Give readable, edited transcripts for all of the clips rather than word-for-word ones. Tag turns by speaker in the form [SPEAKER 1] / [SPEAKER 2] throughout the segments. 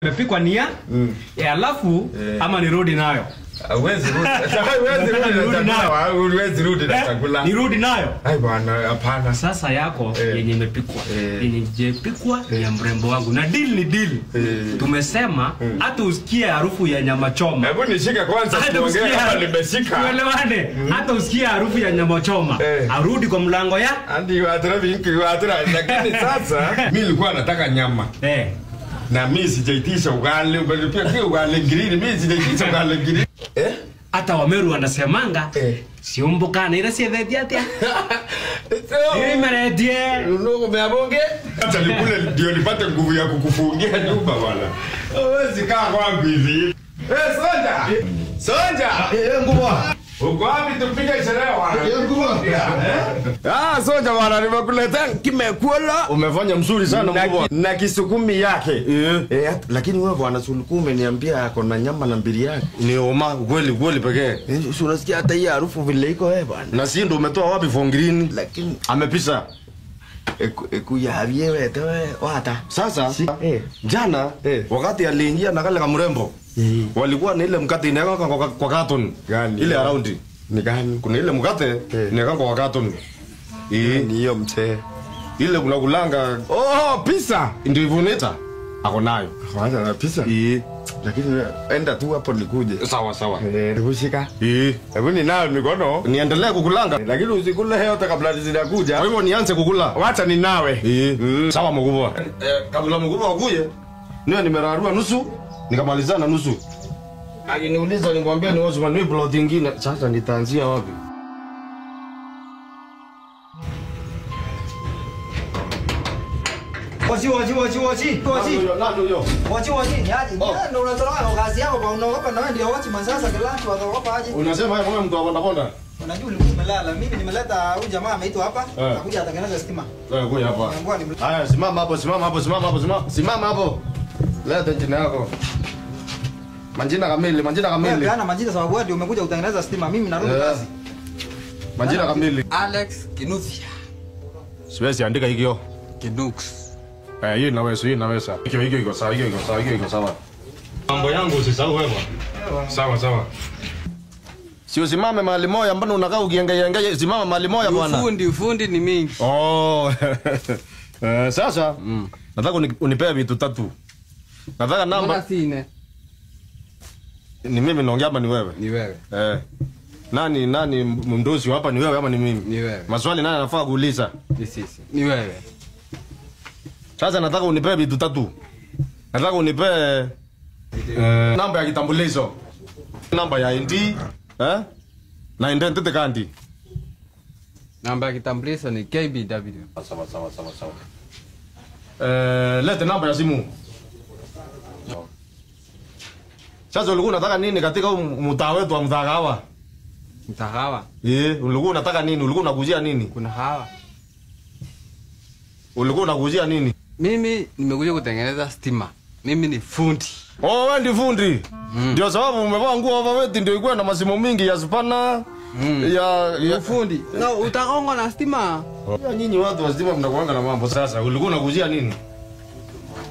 [SPEAKER 1] Imepikwa nia alafu ama nirudi nayo.
[SPEAKER 2] Huwezi rudi. Huwezi rudi na chakula. Huwezi rudi na chakula.
[SPEAKER 1] Nirudi nayo.
[SPEAKER 2] Ai bwana, hapana.
[SPEAKER 1] Sasa yako yenye imepikwa, yenye jepikwa ya mrembo wangu. Na deal ni deal. Tumesema hata usikie harufu ya nyama choma.
[SPEAKER 2] Hebu nishike kwanza tuongee kama nimeshika.
[SPEAKER 1] Tuelewane. Hata usikie harufu ya nyama choma. Arudi kwa mlango ya
[SPEAKER 2] Andi watra vingi watra, lakini sasa mimi nilikuwa nataka nyama. Na mimi sijaitisha ugali, pia pia ugali green, mimi sijaitisha ugali green.
[SPEAKER 1] Hata Wameru wanasemanga siumbukana ila sietheti atia. Imeretie.
[SPEAKER 2] Ndugu meabonge. Acha nikule ndio nipate nguvu ya kukufungia nyumba bwana. Huwezi kaa kwangu hivi. Sonja. Sonja.
[SPEAKER 3] Ngubwa.
[SPEAKER 2] Uko wapi tupige sherehe bwana?
[SPEAKER 3] Ngubwa.
[SPEAKER 2] Ah, Sonja bwana, nimekuletea kimekula.
[SPEAKER 3] Umefanya mzuri sana Ngubwa.
[SPEAKER 2] Na kisukumi yake. Lakini wewe bwana Suluku umeniambia ako na nyama na mbili yake.
[SPEAKER 3] Ni oma kweli kweli pekee.
[SPEAKER 2] Si unasikia hata hii harufu vile iko bwana.
[SPEAKER 3] Na si ndio umetoa wapi for green?
[SPEAKER 2] Lakini
[SPEAKER 3] amepisa.
[SPEAKER 2] Ekuya wewe wata.
[SPEAKER 3] Sasa jana wakati aliingia na kale kamrembo. Walikuwa na ile mkate inaweka kwa carton.
[SPEAKER 2] Gani?
[SPEAKER 3] Ile around.
[SPEAKER 2] Ni gani?
[SPEAKER 3] Kuna ile mkate inaweka kwa carton.
[SPEAKER 2] Ni hiyo mche.
[SPEAKER 3] Ile kuna kulanga.
[SPEAKER 2] Oh, pizza.
[SPEAKER 3] Ndio ivuneta. Ako nayo.
[SPEAKER 2] Kwanza na pizza. Lakini enda tu hapo nikuje.
[SPEAKER 3] Sawa sawa.
[SPEAKER 2] Nikushika. Hebu ninawe mikono.
[SPEAKER 3] Niendelee kukulanga.
[SPEAKER 2] Lakini usikule yote kabla zinakuja.
[SPEAKER 3] Kwa hivyo nianze kukula.
[SPEAKER 2] Wacha ninawe.
[SPEAKER 3] Sawa mkubwa. Kabla mkubwa akuje, niwe nimerarua nusu, nikamalizana nusu. Akiniuliza nimwambia ni Osman ni plot nyingine. Sasa nitaanzia wapi?
[SPEAKER 4] Wachi wachi wachi wachi wachi.
[SPEAKER 3] Nani huyo?
[SPEAKER 4] Wachi wachi ni aje? Ndio unatoroka kwa kazi yako kwa unaogopa na wewe ndio wachi masasa kila wataogopa aje?
[SPEAKER 3] Unasema wewe mtu wa bonda bonda?
[SPEAKER 4] Unajua ulikuwa umelala. Mimi nimeleta huyu jamaa ameitwa hapa. Atakuja atengeneze stima.
[SPEAKER 3] Wewe kuja hapa. Haya simama hapo, simama hapo, simama hapo, simama. Simama hapo. Leta jina yako. Majina kamili, majina kamili.
[SPEAKER 4] Wewe majina sababu wewe ndio umekuja kutengeneza stima. Mimi narudi kazi.
[SPEAKER 3] Majina kamili.
[SPEAKER 5] Alex Kinuthia.
[SPEAKER 3] Siwezi andika hikyo.
[SPEAKER 5] Kinux.
[SPEAKER 3] Hiyo inaweza, hiyo inaweza. Hiyo hiyo iko sawa, hiyo iko sawa, hiyo iko sawa. Mambo yangu usisahau wewe. Sawa sawa. Si usimame mahali moja, mbona unakaa ukiangalia? Simama mahali moja bwana.
[SPEAKER 5] Ufundi ni mingi.
[SPEAKER 3] Oh. Sasa nataka unipee vitu tatu. Nataka namba. Ni mimi naongea ama ni wewe?
[SPEAKER 5] Ni wewe.
[SPEAKER 3] Nani mdosi hapa, ni wewe ama ni mimi?
[SPEAKER 5] Ni wewe.
[SPEAKER 3] Maswali nani anafaa kuuliza?
[SPEAKER 5] Ni sisi. Ni wewe.
[SPEAKER 3] Sasa nataka unipee vitu tatu. Nataka unipee namba ya kitambulisho, namba ya ID, na identity card.
[SPEAKER 5] Namba ya kitambulisho ni KBW.
[SPEAKER 3] Sawa sawa sawa sawa. Lete namba ya simu. Sasa ulikuwa unataka nini katika mtaa wetu wa Mthagawa?
[SPEAKER 5] Mthagawa?
[SPEAKER 3] Ulikuwa unataka nini? Ulikuwa unakujia nini?
[SPEAKER 5] Kuna hawa.
[SPEAKER 3] Ulikuwa unakujia nini?
[SPEAKER 5] Mimi nimekuja kutengeneza stima. Mimi ni fundi.
[SPEAKER 3] Oh, wewe ndi fundi. Ndio sababu umevaa nguo overweight ndio ikuwa na masimo mingi ya spana. Ya
[SPEAKER 5] fundi. Na utagonga na stima.
[SPEAKER 3] Ya nyinyi watu wa stima mnakuanga na mambo. Sasa ulikuwa unakujia nini?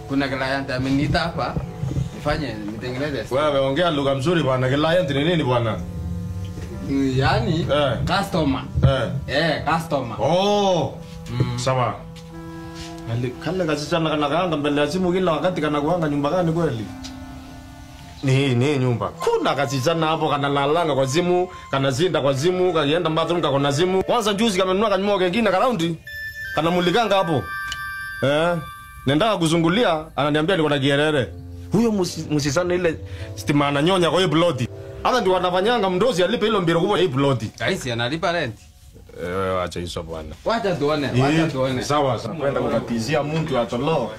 [SPEAKER 5] Kuna client ameniita hapa. Nifanye nitengeneze stima.
[SPEAKER 3] Wewe ongea lugha mzuri bwana. Client ni nini bwana?
[SPEAKER 5] Yaani customer. Customer.
[SPEAKER 3] Oh. Sawa. Kale kasichana kana mbele ya simu kila wakati kana kuanga nyumba gani kweli? Ni nyumba. Kuna kasichana hapo kana lalanga kwa simu, kana zinda kwa simu, kaenda bathroom kako na simu. Kwanza juzi kamenunua kanyumba kengine ka raundi. Kana mulikanga hapo. Nenda kuzungulia ananiambia niko na kierere. Huyo msisana ile stima ananyonya kwa hiyo plot. Hata ndio wanafanyanga mdozi alipe hilo mbiro kubwa hii plot.
[SPEAKER 5] Kaisi analipa rent.
[SPEAKER 3] Acha hizo bwana.
[SPEAKER 5] Wacha tuone, wacha tuone.
[SPEAKER 3] Sawa sawa. Kwenda kukatizia mtu atolo.